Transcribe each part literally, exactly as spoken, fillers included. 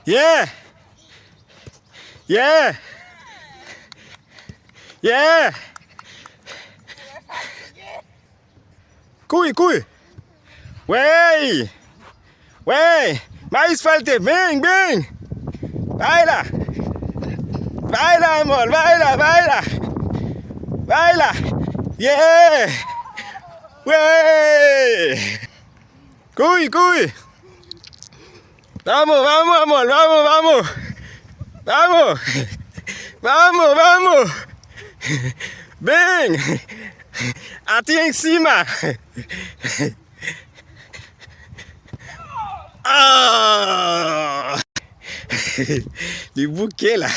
Yeah! Yeah! Yeah! Kouri, kouri! Wey! Wey! Mayis fè l te beng, beng! Bay la! Bay la, mòl! Bay la, bay la! Bay la! Yeah! Wey! Kouri, kouri! Vamo, vamo, amor, vamo, vamo! Vamo! Vamo, vamo! Bang! Ating sima! Ah! Li bouke la.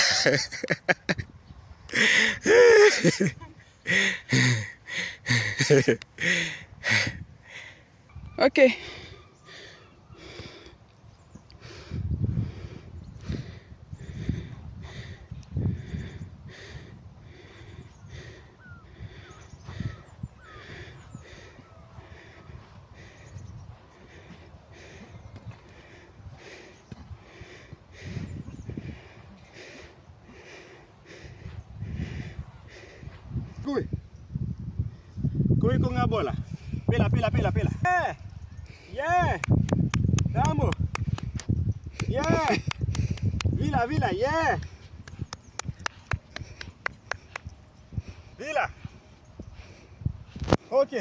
Ok. Kouri. Kouri konn abò la. Pela, pela, pela, pela. Yeah! Yeah! Vamo! Yeah! Vila, vila, yeah! Vila! Ok.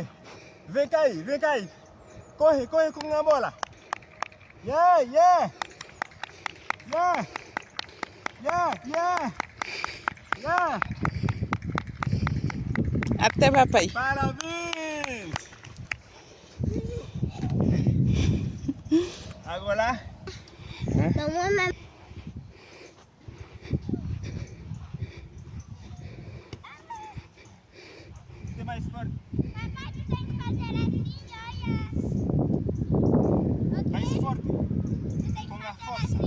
Vin kay, vin kay. Kouri, kouri konn abò la. Yeah, yeah. Yeah. Yeah, yeah. Yeah. Atè papay. Parabéns. Agora. Vamos lá. Tem mais forte. Papá, tu tem que fazer assim, olha. Mais forte. Tu tem que fazer assim. Com a força.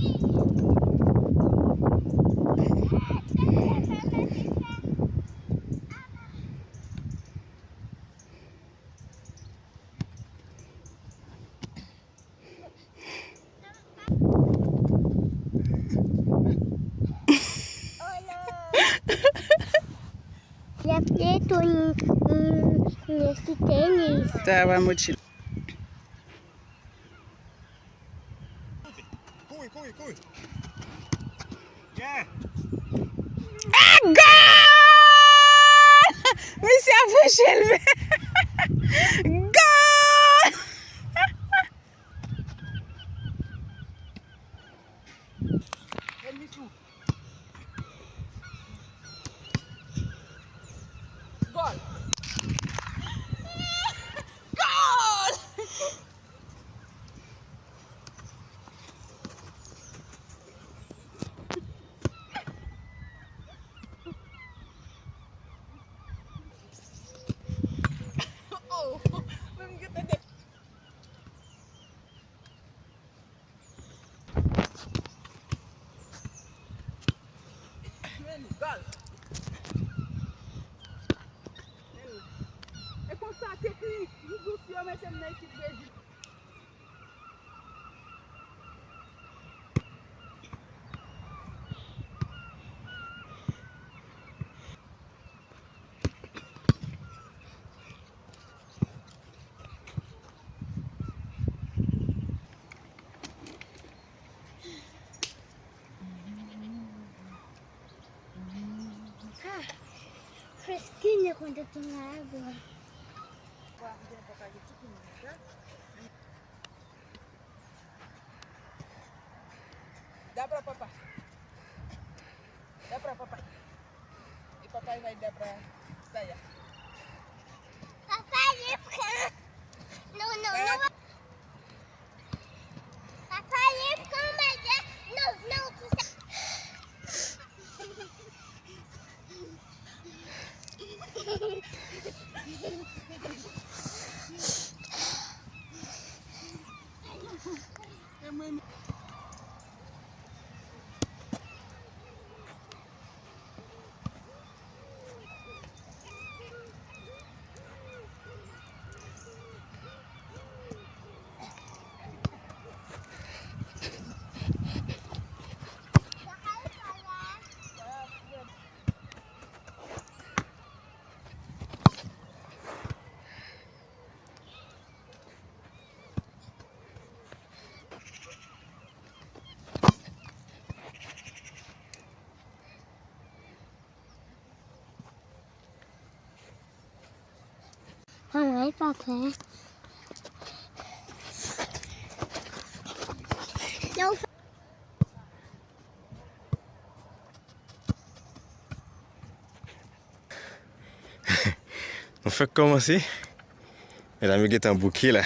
L ap lete yon, yon, yon ti tenis. Sa va, mochil. Kouri, kouri, kouri. Yeah. Ah, gòl! Misye ap fouche l. Gòl! Gòl! Gòl! Oh, men m gentan de- Men gòl. Men. E konsa teknik, m di w si yo mete m nan ekip Brezil. Ah, fresquinho quando eu tô na água. Dá pra papá. Dá pra papá. E papai vai dar pra Saya. Papai, não, não, não. Papai, não, não, não. Manman, e pa klè. Lè w fè Nou fèk kòmanse. Medam yo gentan bouke la.